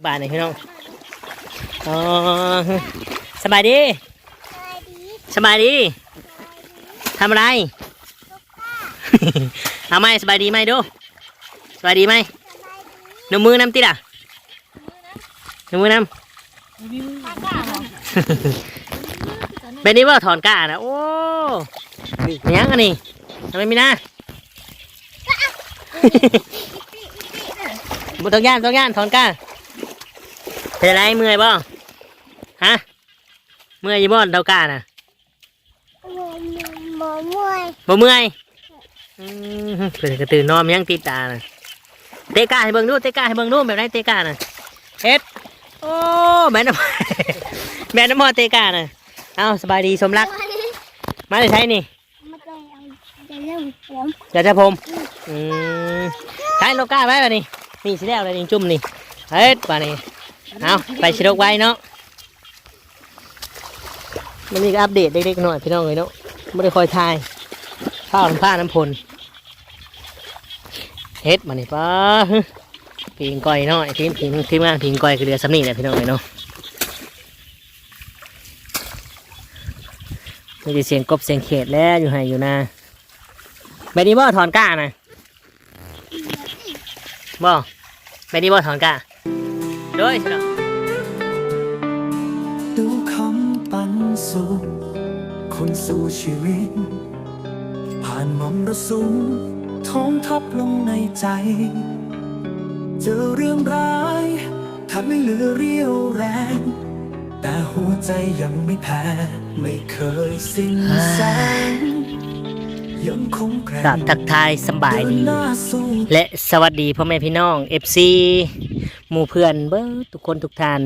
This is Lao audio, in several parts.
ບາດນີ້ພີ່ນ້ອງ. ອໍ ສະບາຍດີ ສະບາຍດີ ທຳອະໄລ? ເອົາໃໝ່ ສະບາຍດີໃໝ່ດູ ສະບາຍດີໃໝ່. ນົບມືນຳຕິລະ ຍົກມືນຳ ແບບນີ້ບໍ່ຖອນກ້ານະ? ໂອ້ ແມ່ນຫຍັງອັນນີ້? ທຳໄມມີນາ ບໍ່ຕ້ອງຢ້ານ ບໍ່ຕ້ອງຢ້ານ ຖອນກ້າ. ເປັນໄດ ເມື່ອຍບໍ່? ຮະ ເມື່ອຍຢູ່ບໍ່ຖອນກ້ານະ? ບໍ່ ບໍ່ເມື່ອຍ ບໍ່ເມື່ອຍ. ອືມ ເພິ່ນກະຕື່ນນອນ ຍັງຕິດຕານະ. ເຕະກ້າໃຫ້ເບິ່ງດູ ເຕະກ້າໃຫ້ເບິ່ງດູ ແບບໃດເຕະກ້ານະ? ເຮັດ ໂອ້ ແມ່ນນຳ ແມ່ນນຳບໍ່ເຕະກ້ານະ? ເອົ້າ ສະບາຍດີສົມລັກ ມາແຕ່ໃສນີ້? ມາແຕ່ເອົາຢາສະຜົມ ຢາສະຜົມ. ອືມ ອືມ ໃຊ້ໂລກ້າໄວ້ບາດນີ້ ນີ້ຊິແລ້ວແລ້ວນີ້ ຈຸ່ມນີ້ ເຮັດບາດນີ້. ເອົາ ໄປຊິດົກໄວ້ເນາະ. ມື້ນີ້ກະອັບເດດເລັກໆນ້ອຍໆ ພີ່ນ້ອງເອີຍເນາະ ບໍ່ໄດ້ຄ່ອຍຖ່າຍ ຟ້າວນຳຟ້ານຳຝົນ. ເຮັດບາດນີ້ ປ້າ ພິງກ້ອຍນ້ອຍ ທີມ ທີມ ທີມງານພິງກ້ອຍກະເຫຼືອສ່ຳນີ້ແຫຼະ ພີ່ນ້ອງເອີຍເນາະ. ມີແຕ່ສຽງກົບສຽງຂຽດແຫຼະ ຢູ່ໄຮ່ຢູ່ນາ. ແບບນີ້ບໍ່ຖອນກ້ານະ? ບໍ່ ແບບນີ້ບໍ່ຖອນກ້າ? ໂດຍ ຕູ້ຄຳປັນສຸກຄົນສູ້ຊີວິດ ຜ່ານມໍລະສຸມທອງທັບລົງໃນໃຈ ເຈີເລື່ອງຮ້າຍ ແທບໄມ່ເຫຼືອຣຽວແຮງ ແຕ່ຫົວໃຈຍັງໄມ່ແພ້ ໄມ່ເຄີຍສິ້ນແສງ ຍັງຄົງແກ່ງ ກະທັກທາຍສະບາຍດີ ເດີນໜ້າສູ້ ແລະ ສະຫວັດດີພໍ່ແມ່ພີ່ນ້ອງ ເອັຟຊີ ໝູ່ເພື່ອນເບິດທຸກຄົນທຸກທ່ານ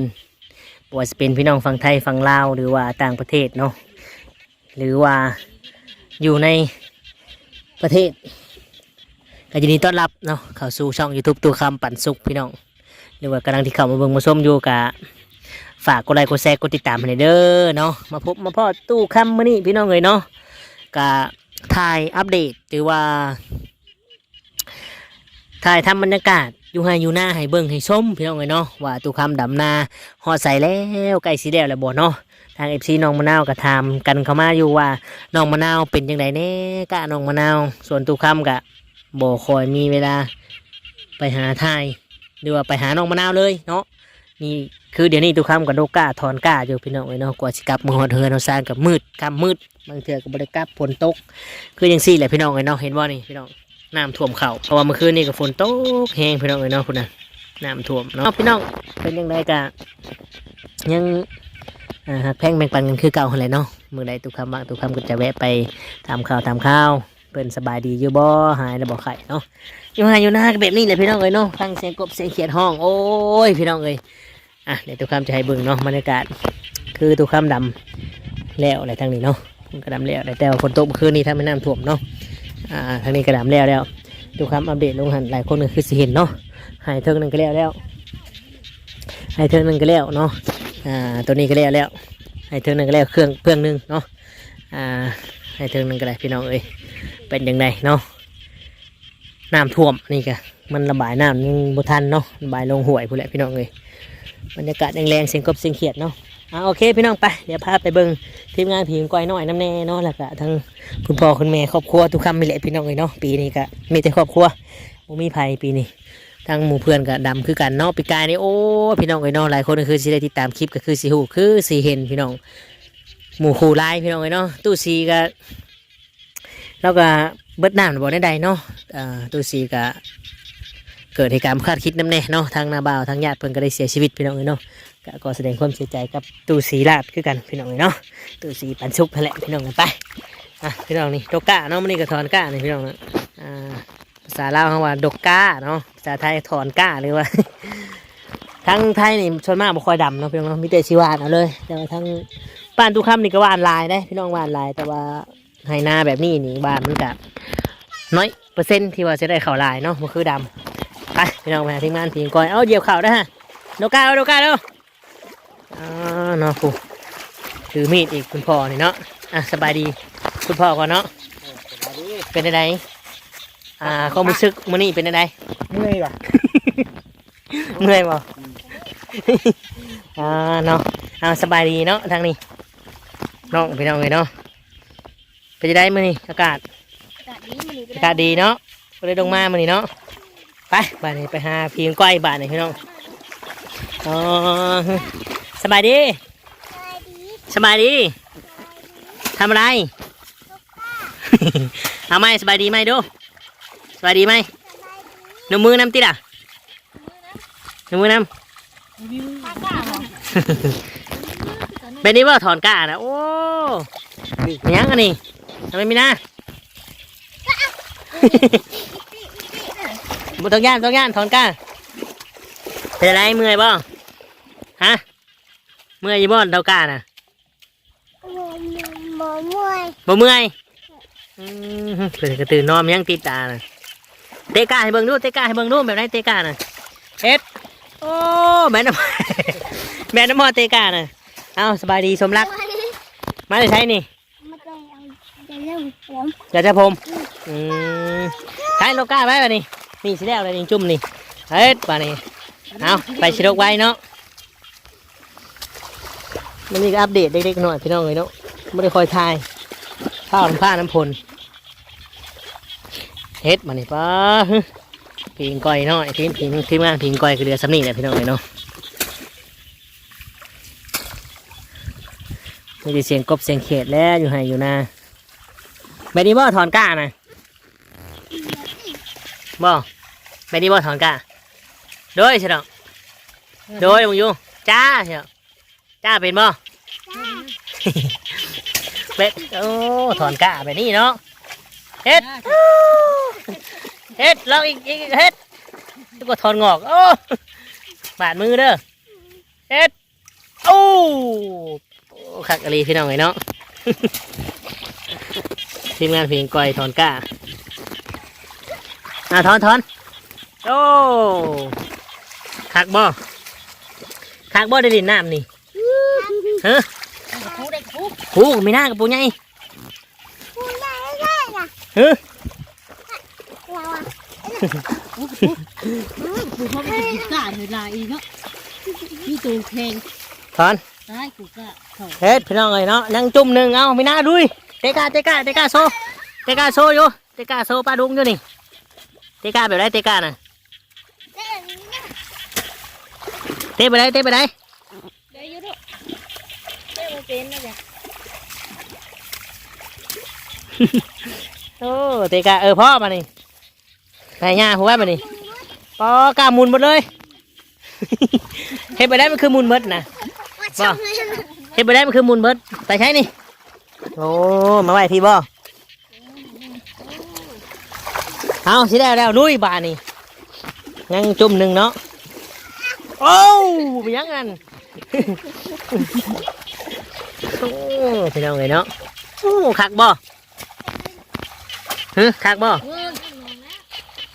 ບໍ່ວ່າຊິເປັນພີ່ນ້ອງຝັ່ງໄທຝັ່ງລາວ ຫຼືວ່າຕ່າງປະເທດເນາະ ຫຼືວ່າຢູ່ໃນປະເທດ ກະຍິນດີຕ້ອນຮັບເນາະ ເຂົ້າສູ່ຊ່ອງຢູທູບຕູ້ຄຳປັນສຸກ ພີ່ນ້ອງ ຫຼືວ່າກຳລັງທີ່ເຂົ້າມາເບິ່ງມາຊົມຢູ່ ກະຝາກກົດໄລກົດແຊກົດຕິດຕາມໃຫ້ແດ່ເດີເນາະ. ມາພົບມາພໍ້ຕູ້ຄຳມື້ນີ້ ພີ່ນ້ອງເອີຍເນາະ ກະຖ່າຍອັບເດດ ຫຼືວ່າ ຖ່າຍທຳບັນຍາກາດຢູ່ໄຮ່ຢູ່ນາໃຫ້ເບິ່ງໃຫ້ຊົມ ພີ່ນ້ອງເອີຍເນາະ ວ່າຕູ້ຄຳດຳນາຮອດໃສແລ້ວ ໃກ້ຊິແລ້ວແລ້ວບໍ່ເນາະ. ທາງເອັຟຊີນ້ອງມະນາວກະຖາມກັນເຂົ້າມາຢູ່ວ່າ ນ້ອງມະນາວເປັນຈັ່ງໃດແດ່ ກ້ານ້ອງມະນາວ. ສ່ວນຕູ້ຄຳກະບໍ່ຄ່ອຍມີເວລາໄປຫາຖ່າຍ ຫຼືວ່າໄປຫານ້ອງມະນາວເລີຍເນາະ. ນີ້ຄືດຽວນີ້ຕູ້ຄຳກະດົກກ້າຖອນກ້າຢູ່ ພີ່ນ້ອງເອີຍເນາະ ກວ່າຊິກັບມາຮອດເຮືອນຮອດຊານກະມືດ ຄ່ຳມືດ ບາງເທື່ອກະບໍ່ໄດ້ກັບ ຝົນຕົກ ຄືຈັ່ງຊີ້ແຫຼະ ພີ່ນ້ອງເອີຍເນາະ. ເຫັນບໍ່ນີ້ ພີ່ນ້ອງ ນ້ຳຖ້ວມເຂົ້າ ເພາະວ່າມື້ຄືນນີ້ກະຝົນຕົກແຮງ ພີ່ນ້ອງເອີຍເນາະ. ພຸ້ນນະ ນ້ຳຖ້ວມເນາະ ພີ່ນ້ອງ. ເປັນຈັ່ງໃດກະຍັງ ເອີ ຮັກແພງແບ່ງປັນກັນຄືເກົ່າຫັ້ນແຫຼະເນາະ. ມື້ໃດຕູ້ຄຳວ່າງ ຕູ້ຄຳກະຈະແວະໄປຖາມຂ່າວ ຖາມຂ່າວ ເພິ່ນສະບາຍດີຢູ່ບໍ່ ຫາຍແລ້ວບໍ່ໄຂ້ເນາະ. ຢູ່ໄຮ່ຢູ່ນາກະແບບນີ້ແຫຼະ ພີ່ນ້ອງເອີຍເນາະ ຟັງສຽງກົບສຽງຂຽດຮ້ອງ ໂອ້ຍ ພີ່ນ້ອງເອີຍ. ອ່ະ ດຽວຕູ້ຄຳຈະໃຫ້ເບິ່ງເນາະ ບັນຍາກາດ ຄືຕູ້ຄຳດຳແລ້ວແຫຼະ ທາງນີ້ເນາະ ເພິ່ນກະດຳແລ້ວ ແຕ່ວ່າຝົນຕົກມື້ຄືນນີ້ ທຳໃຫ້ນ້ຳຖ້ວມເນາະ. ອ່າ ທາງນີ້ກະດຳແລ້ວແລ້ວ ຕູ້ຄຳອັບເດດລົງຫັ້ນ ຫຼາຍຄົນກະຄືຊິເຫັນເນາະ. ໄຮ່ເທິງໜຶ່ງກະແລ້ວແລ້ວ ໄຮ່ເທິງໜຶ່ງກະແລ້ວເນາະ. ອ່າ ໂຕນີ້ກະແລ້ວແລ້ວ ໄຮ່ເທິງໜຶ່ງກະແລ້ວ ເຄື່ອງ ເຄື່ອງໜຶ່ງເນາະ. ອ່າ ໄຮ່ເທິງໜຶ່ງກະໄດ້ ພີ່ນ້ອງເອີຍ ເປັນຈັ່ງໃດເນາະ. ນ້ຳຖ້ວມ ອັນນີ້ກະມັນລະບາຍນ້ຳຍັງບໍ່ທັນເນາະ ລະບາຍລົງຫ້ວຍພຸ້ນແຫຼະ ພີ່ນ້ອງເອີຍ. ບັນຍາກາດແລງໆ ສຽງກົບສຽງຂຽດເນາະ. ອ່າ ໂອເຄ ພີ່ນ້ອງ ໄປ ດຽວພາໄປເບິ່ງທີມງານຜີງກ້ອຍນ້ອຍນຳແດ່ເນາະ ແລ້ວກະທັງຄຸນພໍ່ຄຸນແມ່ຄອບຄົວຕູ້ຄຳນີ້ແຫຼະ ພີ່ນ້ອງເອີຍເນາະ. ປີນີ້ກະມີແຕ່ຄອບຄົວ ບໍ່ມີໃຜປີນີ້. ທັງໝູ່ເພື່ອນກະດຳຄືກັນເນາະ ປີກາຍນີ້. ໂອ້ ພີ່ນ້ອງເອີຍເນາະ ຫຼາຍຄົນກະຄືຊິໄດ້ຕິດຕາມຄລິບ ກະຄືຊິຮູ້ ຄືຊິເຫັນ ພີ່ນ້ອງ ໝູ່ຄູ່ຫຼາຍ ພີ່ນ້ອງເອີຍເນາະ. ຕູ້ສີກະ ລາວກະເບິດນ້ຳບໍ່ແນວໃດເນາະ. ຕູ້ສີກະເກີດເຫດການບໍ່ຄາດຄິດນຳແດ່ເນາະ ທັງນ້າບ່າວທັງຍາດເພິ່ນກະໄດ້ເສຍຊີວິດ ພີ່ນ້ອງເອີຍເນາະ. ກະຂໍສະແດງຄວາມເສຍໃຈກັບຕູ້ສີລາດຄືກັນ ພີ່ນ້ອງເອີຍເນາະ ຕູ້ສີປັນສຸກຫັ້ນແຫຼະ ພີ່ນ້ອງເອີຍ. ໄປ ອ່ະ ພີ່ນ້ອງ ນີ້ດົກກ້າເນາະ ມື້ນີ້ກະຖອນກ້ານີ້ ພີ່ນ້ອງເນາະ. ອ່າ ພາສາລາວເຮົາວ່າດົກກ້າເນາະ ພາສາໄທຖອນກ້າ ຫຼືວ່າ ທາງໄທນີ້ສ່ວນມາກບໍ່ຄ່ອຍດຳເນາະ ພີ່ນ້ອງເນາະ ມີແຕ່ຊິຫວ່ານເອົາເລີຍ. ແຕ່ວ່າທາງບ້ານຕູ້ຄຳນີ້ກະຫວ່ານຫຼາຍເດ້ ພີ່ນ້ອງ ຫວ່ານຫຼາຍ ແຕ່ວ່າ ໄຮ່ນາແບບນີ້ນີ້ ຫວ່ານມັນກະນ້ອຍເປີເຊັນທີ່ວ່າຊິໄດ້ເຂົ້າຫຼາຍເນາະ ບໍ່ຄືດຳ. ໄປ ພີ່ນ້ອງ ໄປຫາທີມງານຜີງກ້ອຍ. ເອົາ ຢຽບເຂົ້າໄດ້ຮະ ໂດກາ ເອົາ ໂດກາ ເອົາ. ອ່າ ເນາະ ຜູ້ຖືມີດອີກ ຄຸນພໍ່ນີ້ເນາະ. ອ່ະ ສະບາຍດີຄຸນພໍ່ກ່ອນເນາະ. ເອີ ສະບາຍດີ. ເປັນຈັ່ງໃດ ອ່າ ຄວາມຮູ້ສຶກມື້ນີ້ເປັນຈັ່ງໃດ? ເມື່ອຍຫວາ? ເມື່ອຍບໍ່? ອືມ. ອ່າ ເນາະ ເອົາ ສະບາຍດີເນາະ ທາງນີ້ ນ້ອງ ພີ່ນ້ອງເອີຍເນາະ. ເປັນຈັ່ງໃດມື້ນີ້ ອາກາດ? ອາກາດດີມື້ນີ້ ອາກາດດີເນາະ ບໍ່ໄດ້ລົງມາມື້ນີ້ເນາະ. ໄປ ບາດນີ້ໄປຫາຜີງກ້ອຍບາດນີ້ ພີ່ນ້ອງ. ອໍ ສະບາຍດີ ສະບາຍດີ ທຳອະໄລ? ເອົາໃໝ່ ສະບາຍດີໃໝ່ດູ ສະບາຍດີໃໝ່. ນົບມືນຳຕິລະ ຍົກມືນຳ ແບບນີ້ບໍ່ຖອນກ້ານະ? ໂອ້ ມີຫຍັງອັນນີ້ ທຳໄມມີນາ ບໍ່ຕ້ອງຢ້ານ ຕ້ອງຢ້ານ ຖອນກ້າ. ເປັນໃດ ເມື່ອຍບໍ່? ຮະ ເມື່ອຍຢູ່ບໍ່ ຖອນກ້ານະ? ບໍ່ ບໍ່ເມື່ອຍ ບໍ່ເມື່ອຍ. ອືມ ເພິ່ນກະຕື່ນນອນ ຍັງຕິດຕານະ. ເຕະກ້າໃຫ້ເບິ່ງດູ ເຕະກ້າໃຫ້ເບິ່ງດູ ແບບໃດເຕະກ້ານະ? ເຮັດ ໂອ້ ແມ່ນນຳ ແມ່ນນຳບໍ່ເຕະກ້ານະ? ເອົ້າ ສະບາຍດີສົມລັກ ສະບາຍດີ ມາແຕ່ໃສນີ້? ມາແຕ່ຢາສະຜົມ ຢາສະຜົມ. ອືມ ໃຊ້ໂລກາໄວ້ບາດນີ້ ນີ້ຊິແລ້ວແລ້ວນີ້ ຈຸ່ມນີ້ ເຮັດບາດນີ້. ເອົາ ໄປຊິລົກໄວ້ເນາະ. ມື້ນີ້ກະອັບເດດເລັກໆນ້ອຍໆ ພີ່ນ້ອງເອີຍເນາະ ບໍ່ໄດ້ຄ່ອຍຖ່າຍ ຟ້າວນຳຟ້ານຳຝົນ. ເຮັດບາດນີ້ ປ້າ ຜີງກ້ອຍນ້ອຍ ທີມ ທີມ ທີມງານຜີງກ້ອຍກະເຫຼືອສ່ຳນີ້ແຫຼະ ພີ່ນ້ອງເອີຍເນາະ. ມີແຕ່ສຽງກົບສຽງເຂດແຫຼະ ຢູ່ໄຮ່ຢູ່ນາ. ແບບນີ້ບໍ່ຖອນກ້ານະ? ບໍ່ ແບບນີ້ບໍ່ຖອນກ້າ? ໂດຍ ຊິເນາະ ໂດຍ ເບິ່ງຢູ່ ຈ້າ ຊິເນາະ ຈ້າເປັນບໍ່? ຈ້າ ເປັນ ໂອ້ ຖອນກ້າແບບນີ້ເນາະ ເຮັດ ເຮັດ ລອງອີກ ອີກ ເຮັດ ຄືວ່າຖອນງອກ ໂອ້ ບາດມືເດີ ເຮັດ. ໂອ້ ໂອ້ ຄັກອີ່ຫຼີພີ່ນ້ອງເອີຍເນາະ ທີມງານຜີງກ້ອຍຖອນກ້າ. ອ່າ ຖອນ ຖອນ ໂອ້ ຄັກບໍ່ ຄັກບໍ່ ໄດ້ຫຼິ້ນນ້ຳນີ້ ຮະ ກະປູ ໄດ້ກະປູ ໂອ້ ມີໜ້າກະປູໃຫຍ່. ຮະ ໂອ້ ກະປູ ເອີ ກະປູ ເພາະມັນເປັນກະການຫຼາຍອີກເນາະ ມີໂຕແຂງ ຖອນ ຕາຍ ກູກະ ເຮັດ ພີ່ນ້ອງເອີຍເນາະ ຍັງຈຸ່ມໜຶ່ງ. ເອົາ ມີນາ ລຸຍ ເຕະກ້າ ເຕະກ້າ ເຕະກ້າໂຊ ເຕະກ້າໂຊຢູ່ ເຕະກ້າໂຊ ປາດຸກຢູ່ນີ້ ເຕະກ້າແບບໃດ ເຕະກ້ານະ ເຕະແບບໃດ ເຕະແບບໃດ? ໄດ້ຢູ່ລູກ ເຕະບໍ່ເປັນນະ ໂອ້ ເຕະກະ ເອີ ພໍບາດນີ້ ໃຫ້ຍ່າຫົວບາດນີ້ ປໍ ກ້າໝຸນໝົດເລີຍ ເຮັດແບບໃດມັນຄືໝຸນໝົດນະ ບໍ່ ເຮັດແບບໃດມັນຄືໝຸນໝົດ ໄປໃສນີ້? ໂອ້ ມາໄວ້ພີ້ບໍ່? ເອົາ ຊິແລ້ວແລ້ວ ລຸຍບາດນີ້ ຍັງຈຸ່ມໜຶ່ງເນາະ ໂອ້ ມີຫຍັງນັ້ນ ໂອ້ ພີ່ນ້ອງເອີຍເນາະ ໂອ້ ຄັກບໍ່? ຮະ ຄັກບໍ່?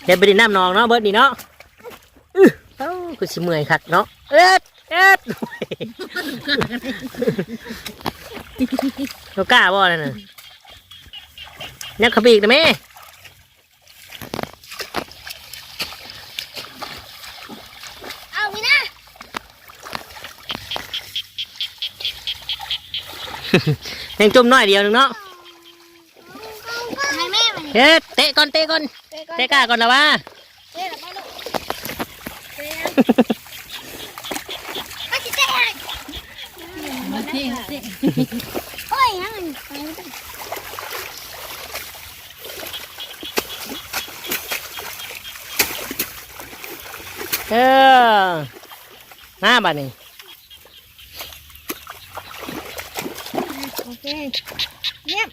ເຮັດໄປຫຼິ້ນນ້ຳໜອງເນາະ ເບິດນີ້ເນາະ ອື ເອົາ ຄືຊິເມື່ອຍຄັກເນາະ ເອັດ ເອັດ ໂລກາບໍ່ນັ້ນນະ ຍັບເຂົ້າໄປອີກນະແມ່ ເອົາ ມີນາ ຍັງຈຸ່ມໜ້ອຍດຽວໜຶ່ງເນາະ ໃຫ້ແມ່ມັນ ເຮັດ ເຕະກ່ອນ ເຕະກ່ອນ ເຕະກ່ອນ ເຕະກ້າກ່ອນລະວ່າ ເຕະລະບໍ່ລູກ ເຕະຍັງ ມັນຊິເຕະໃຫ້ ໂອ້ຍ ຍັງ ເອີ ມາບາດນີ້ ໂອເຄ ຢ້ຽມ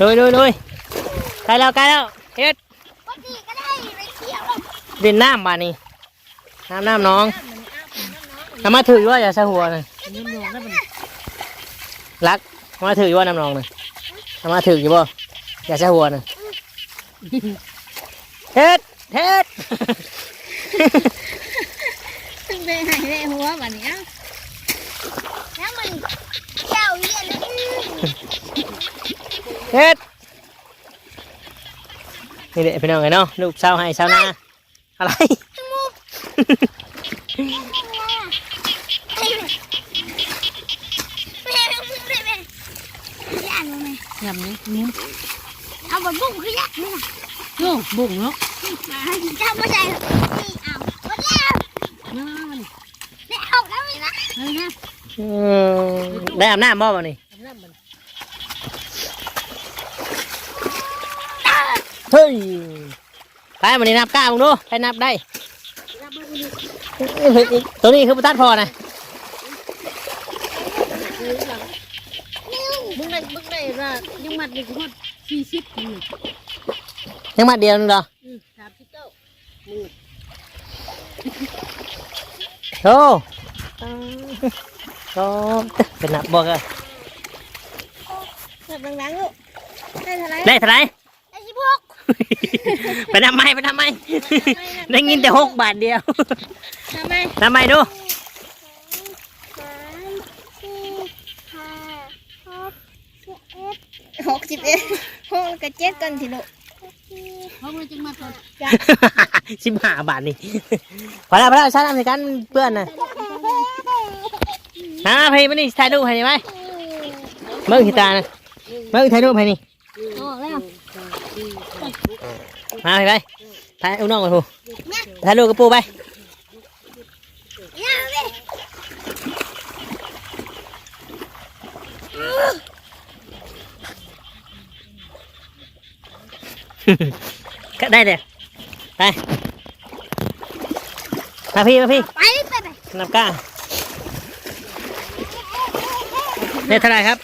ລຸຍ ລຸຍ ລຸຍ ໃກ້ແລ້ວ ໃກ້ແລ້ວ ເຮັດ ເຫຼັ້ນນ້ຳບາດນີ້ ອາບນ້ຳໜອງ ເອົາມາຖືກຢູ່ບໍ່ ຢາຊະຫົວນະ ລັກ ເອົາມາຖືກຢູ່ບໍ່ ນ້ຳໜອງນະ ເອົາມາຖືກຢູ່ບໍ່ ຢາຊະຫົວນະ ເຮັດ ເຮັດ ເວະໃຫ້ເວະຫົວບາດນີ້ ເອົ້າ ແລ້ວມັນເຈົ້າເຮັດ ເຮັດ ນີ້ແຫຼະພີ່ນ້ອງເອີຍເນາະ ລູກຊາວໄຮ່ຊາວນາ ອະໄລ ແຕງໂມ ແຕງໂມ ຍຳນີ້ ເອົາບັກບຸ້ງຄືຍັກນີ້ນະ. ໂອ້ ບຸ້ງເນາະ ເຈົ້າບໍ່ໃສ່ ນີ້ເອົາໝົດແລ້ວ. ມາ ມານີ້ ໄດ້ອອກແລ້ວນີ້ນະ ເອີ ໄດ້ອາບນ້ຳບໍ່ບັດນີ້? ອາບນ້ຳບັດ ເຮີ້ຍ ໄປ ມື້ນີ້ນັບກ້າເບິ່ງດູ ໃຜນັບໄດ້. ໂຕນີ້ຄືບໍ່ຕັດພໍນະ ເບິ່ງໄດ້ ເບິ່ງໄດ້ວ່າຍັງມັດນີ້ຮອດສີ່ສິບຢູ່ ຍັງມັດດຽວໜຶ່ງດອກ. ອືມ ສາມສິບເກົ້າ ໂອ້ ສອງ ເປັນນັບບໍ່ກະ ນັບດັງໆລູກ ໄດ້ເທົ່າໃດ? ໄດ້ເທົ່າໃດ? ໄດ້ສິບຫົກ ໄປນັບໃໝ່ ໄປນັບໃໝ່ ໄດ້ຍິນແຕ່ຫົກບາດດຽວ ນັບໃໝ່ ນັບໃໝ່ດູ ສອງ ສາມ ສີ່ ຫ້າ ຫົກ ສິບເອັດ ຫົກສິບເອັດ ຫົກແລ້ວກະເຈັດກ່ອນຊິລູກ ຫົກແລ້ວຈຶ່ງມາກ່ອນ ສິບຫ້າບາດນີ້ ພໍແລ້ວ ພໍແລ້ວ ຊານ້ຳໃສ່ກັນເປື້ອນນະ ມາ ມາ ໄປ ມານີ້ ຖ່າຍຮູບໃຫ້ນີ້ໄວ້ ເບິ່ງຂີ້ຕານະ ເບິ່ງ ຖ່າຍຮູບໃຫ້ນີ້. ອອກແລ້ວ ມາໄປ ໄປ ໄປ ເອົານ້ອງໄປພຸ້ນ ຖ່າຍຮູບກັບປູ່ໄປ ກະໄດ້ແລ້ວ ໄປ ມາພີ້ ມາພີ້ ໄປ ໄປ ໄປ ນັບກ້າ ໄດ້ເທົ່າໃດຄັບ?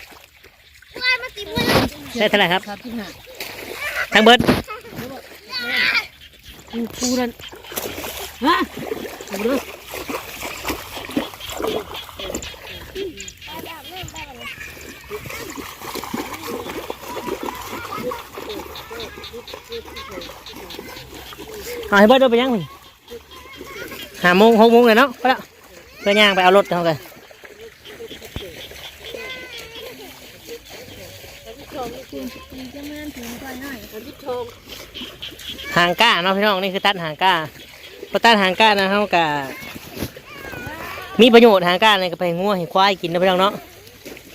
ໄດ້ເທົ່າໃດຄັບ? ສາມສິບຫ້າ ທັງເບິດ ກູ ກູນັ້ນ ຮະ ກູເດີ ເອົາໃຫ້ເບິດໂລດ ເປັນຫຍັງ? ຫ້າໂມງ ຫົກໂມງແລ້ວເນາະ ໄປລະ ເພື່ອຍ່າງໄປເອົາລົດເຮົາກະ ຫາງກ້າເນາະພີ່ນ້ອງ ນີ້ຄືຕັດຫາງກ້າ ພໍຕັດຫາງກ້ານະ ເຮົາກະມີປະໂຫຍດ ຫາງກ້ານີ້ກະໄປໃຫ້ງົວໃຫ້ຄວາຍກິນເນາະພີ່ນ້ອງເນາະ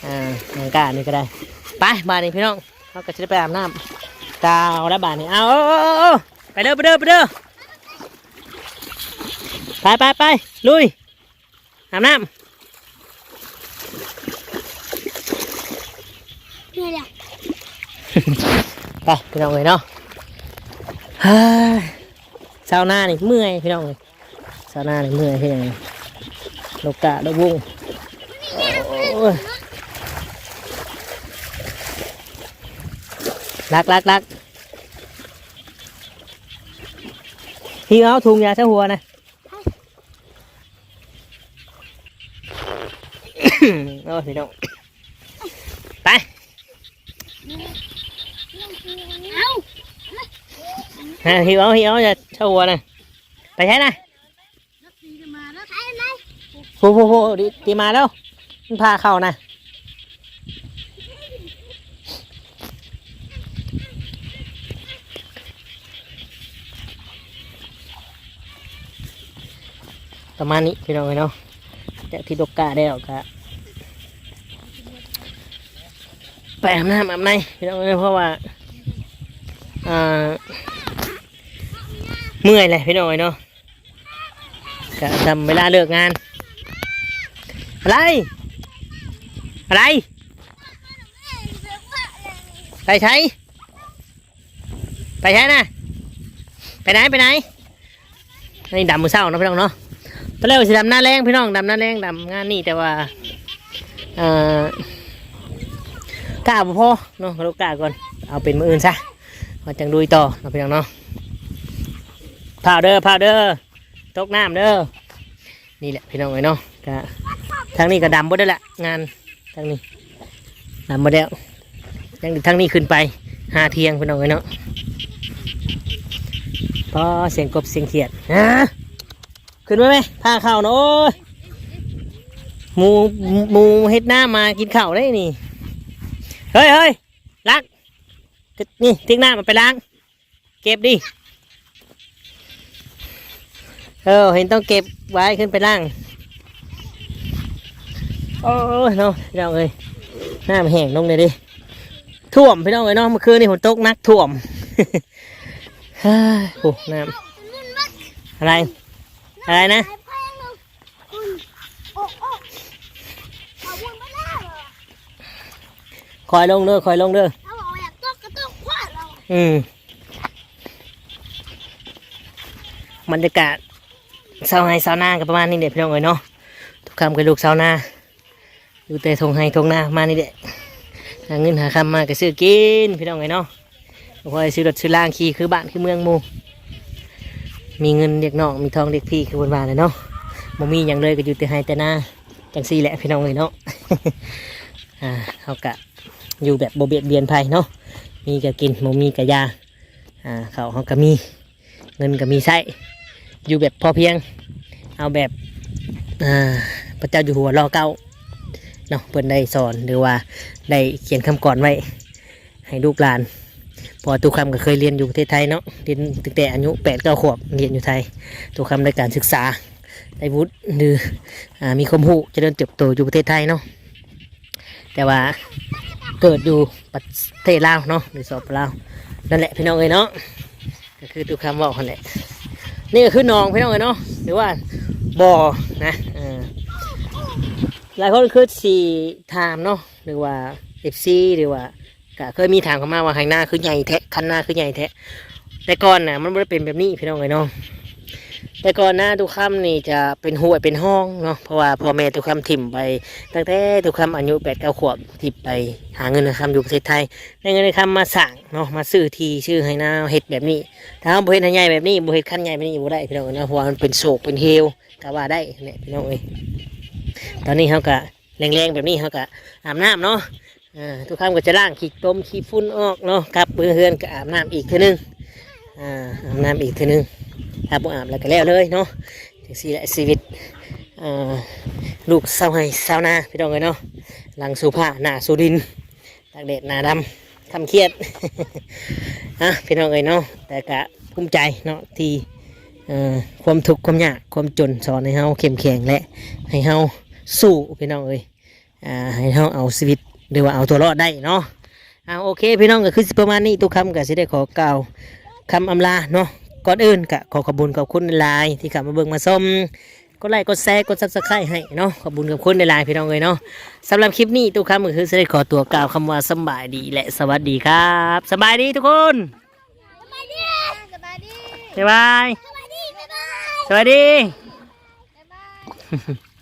ອ່າ ຫາງກ້ານີ້ກະໄດ້ ໄປ ບາດນີ້ພີ່ນ້ອງ ເຮົາກະຊິໄດ້ໄປອາບນ້ຳ ຕາວແລ້ວບາດນີ້ ເອົາ ເອົາ ເອົາ ເອົາ ໄປເດີ ໄປເດີ ໄປເດີ ໄປ ໄປ ໄປ ລຸຍ ອາບນ້ຳ ນີ້ແຫຼະ ໄປພີ່ນ້ອງເອີຍເນາະ ເຮີ້ຍ ຊາວນານີ້ເມື່ອຍພີ່ນ້ອງເອີຍ ຊາວນານີ້ເມື່ອຍຄືຫຍັງ ໂລກາ ໂລກວົງ ໂອ້ຍ ລັກ ລັກ ລັກ ຫິ້ວເອົາຖົງຢາຊະຫົວນະ ໂອ້ຍ ພີ່ນ້ອງ ໄປ ເອົາ ຮະ ຫິ້ວເອົາ ຫິ້ວເອົາ ຢ່າຊະຫົວນະ ໄປໃສນະ? ໂພ ໂພ ໂພ ຕີ ຕີມາແລ້ວ ມັນພາເຂົ້ານະ ປະມານນີ້ພີ່ນ້ອງເອີຍເນາະ ຈາກທີ່ຕົກກະແລ້ວກະ ໄປອາບນ້ຳອາບໃນພີ່ນ້ອງເອີຍ ເພາະວ່າ ອ່າ ເມື່ອຍແຫຼະພີ່ນ້ອງເອີຍເນາະ ກະທຳເວລາເລີກງານ ອະໄລ ອະໄລ ໄປໃສ? ໄປໃສນະ? ໄປໃນ? ໄປໃນ? ອັນນີ້ດຳມື້ເຊົ້າເນາະພີ່ນ້ອງເນາະ ຕອນແລກວ່າຊິດຳນາແລງພີ່ນ້ອງ ດຳນາແລງ ດຳງານນີ້ ແຕ່ວ່າ ເອີ ກ້າບໍ່ພໍເນາະ ເອົາກ້າກ່ອນ ເອົາເປັນມື້ອື່ນຊະ ເຮົາຈັ່ງລຸຍຕໍ່ເນາະພີ່ນ້ອງເນາະ ພ້າວເດີ ພ້າວເດີ ຕົກນ້ຳເດີ ນີ້ແຫຼະພີ່ນ້ອງເອີຍເນາະ ກະທາງນີ້ກະດຳເບິດແລ້ວລະ ງານທາງນີ້ດຳເບິດແລ້ວ ຍັງທາງນີ້ຂຶ້ນໄປຫາທ່ຽງພີ່ນ້ອງເອີຍເນາະ ພໍ ສຽງກົບສຽງຂຽດ ຮະ ຂຶ້ນມາແມ ພາເຂົ້ານະ ໂອ້ຍ ໝູ ໝູເຮັດນ້ຳມາກິນເຂົ້າເດ້ນີ້ ເຮີ້ຍ ເຮີ້ຍ ລັກ ນີ້ ຕິກນ້ຳເອົາໄປລ້າງ ເກັບດິ ເອີ ເຫັນຕ້ອງເກັບໄວ້ ຂຶ້ນໄປລ້າງ ໂອ້ຍເນາະ ພີ່ນ້ອງເອີຍ ນ້ຳແຫ້ງລົງແດ່ເດ້ ຖ້ວມພີ່ນ້ອງເອີຍເນາະ ເມື່ອຄືນນີ້ຝົນຕົກໜັກຖ້ວມ ໂອ້ ນ້ຳ ອະໄລ ອະໄລນະ ຄ່ອຍລົງເດີ ຄ່ອຍລົງເດີ ອືມ ບັນຍາກາດຊາວໄຮ່ຊາວນາກໍປະມານນີ້ແຫຼະພີ່ນ້ອງເອີຍເນາະ ທຸກຄ່ຳກໍລູກຊາວນາ ຢູ່ແຕ່ທົ່ງໄຮ່ທົ່ງນາມານີ້ແຫຼະ ຫາເງິນຫາຄຳມາກໍຊື້ກິນພີ່ນ້ອງເອີຍເນາະ ບໍ່ພໍໄດ້ຊື້ລົດຊື້ລາງຂີ່ຄືບ້ານຄືເມືອງໝູ່ ມີເງິນລຽກນ້ອງ ມີທອງລຽກພີ່ຄືເພິ່ນວ່າແຫຼະເນາະ ບໍ່ມີຫຍັງເລີຍກໍຢູ່ແຕ່ໄຮ່ແຕ່ນາ ຈັ່ງຊີ້ແຫຼະພີ່ນ້ອງເອີຍເນາະ ອ່າ ເຮົາກະຢູ່ແບບບໍ່ບຽດບຽນໃຜເນາະ ມີກະກິນ ບໍ່ມີກະຢ່າ ອ່າ ເຂົ້າເຮົາກະມີ ເງິນກໍມີໃຊ້ ຢູ່ແບບພໍພຽງ ເອົາແບບ ອ່າ ພະເຈົ້າຢູ່ຫົວລໍເກົ້າເນາະ ເພິ່ນໄດ້ສອນ ຫຼືວ່າໄດ້ຂຽນຄຳກອນໄວ້ໃຫ້ລູກຫຼານ ເພາະວ່າຕູ້ຄຳກໍເຄີຍຮຽນຢູ່ປະເທດໄທເນາະ ຮຽນຕັ້ງແຕ່ອາຍຸແປດເກົ້າຂວບ ຮຽນຢູ່ໄທ ຕູ້ຄຳໄດ້ການສຶກສາ ໄດ້ວຸດ ຫຼື ອ່າ ມີຄວາມຮູ້ຈະເລີນເຕີບໂຕຢູ່ປະເທດໄທເນາະ. ແຕ່ວ່າເກີດຢູ່ປະເທດລາວເນາະ ຫຼື ສປປ ລາວ ນັ້ນແຫຼະພີ່ນ້ອງເອີຍເນາະ ກໍຄືຕູ້ຄຳເວົ້າຫັ້ນແຫຼະ ນີ້ກໍຄືໜອງພີ່ນ້ອງເອີຍເນາະ ຫຼືວ່າບໍ່ນະ ເອີ ຫຼາຍຄົນຄືຊິຖາມເນາະ ຫຼືວ່າ ເອັຟຊີ ຫຼືວ່າ ກະເຄີຍມີຖາມເຂົ້າມາວ່າ ໄຮ່ນາຄືໃຫຍ່ແທ້ ຄັນນາຄືໃຫຍ່ແທ້ ແຕ່ກ່ອນນະມັນບໍ່ໄດ້ເປັນແບບນີ້ພີ່ນ້ອງເອີຍເນາະ ແຕ່ກ່ອນນາຕູ້ຄຳນີ້ຈະເປັນຫ້ວຍເປັນຮ່ອງເນາະ ເພາະວ່າພໍ່ແມ່ຕູ້ຄຳຖິ້ມໄປ ຕັ້ງແຕ່ຕູ້ຄຳອາຍຸແປດເກົ້າຂວບ ທີ່ໄປຫາເງິນຫາຄຳຢູ່ປະເທດໄທ ໄດ້ເງິນໄດ້ຄຳມາສ້າງເນາະ ມາຊື້ທີ່ຊື້ໄຮ່ນາເຮັດແບບນີ້ ຖ້າເຮົາບໍ່ເຮັດໃຫ້ໃຫຍ່ແບບນີ້ ບໍ່ເຮັດຄັນໃຫຍ່ແບບນີ້ບໍ່ໄດ້ພີ່ນ້ອງເອີຍເນາະ ເພາະວ່າມັນເປັນໂສກເປັນເຫວ ກໍວ່າໄດ້ແຫຼະພີ່ນ້ອງເອີຍ ຕອນນີ້ເຮົາກະແລງໆແບບນີ້ ເຮົາກະອາບນ້ຳເນາະ ອ່າ ຕູ້ຄຳກໍຈະລ້າງຂີ້ຕົມຂີ້ຝຸ່ນອອກເນາະ ກັບເມືອເຮືອນກໍອາບນ້ຳອີກເທື່ອໜຶ່ງ ອ່າ ອາບນ້ຳອີກເທື່ອໜຶ່ງ ຖ້າບໍ່ອາບແລ້ວກໍແລ້ວເລີຍເນາະ ຈັ່ງຊີ້ແຫຼະຊີວິດ ອ່າ ລູກຊາວໄຮ່ຊາວນາພີ່ນ້ອງເອີຍເນາະ ຫຼັງສູ່ຜ້າໜ້າສູ່ດິນ ຕາກແດດໜ້າດຳ ຄຳຄຽດ ອ່ະ ພີ່ນ້ອງເອີຍເນາະ ແຕ່ກະພູມໃຈເນາະ ທີ່ ເອີ ຄວາມທຸກຄວາມຍາກຄວາມຈົນສອນໃຫ້ເຮົາເຂັ້ມແຂງ ແລະ ໃຫ້ເຮົາສູ້ພີ່ນ້ອງເອີຍ ອ່າ ໃຫ້ເຮົາເອົາຊີວິດ ຫຼືວ່າເອົາຕົວລອດໄດ້ເນາະ ອ່າ ໂອເຄພີ່ນ້ອງ ກໍຄືຊິປະມານນີ້ ຕູ້ຄຳກໍຊິໄດ້ຂໍກ່າວຄຳອຳລາເນາະ ກ່ອນອື່ນກໍຂໍຂອບບຸນຂອບຄຸນຫຼາຍໆ ທີ່ເຂົ້າມາເບິ່ງມາຊົມ ກົດໄລກົດແຊ ກົດ Subscribe ໃຫ້ເນາະ ຂອບບຸນຂອບຄຸນຫຼາຍໆພີ່ນ້ອງເອີຍເນາະ ສຳລັບຄລິບນີ້ ຕູ້ຄຳກໍຄືຊິໄດ້ຂໍຕົວກ່າວຄຳວ່າສຳບາຍດີ ແລະ ສະຫວັດດີຄັບ ສະບາຍດີທຸກຄົນ ສະບາຍດີ ສະບາຍດີ ບາຍບາຍ ສະບາຍດີ ບາຍບາຍ ສະບາຍດີ ບາຍບາຍ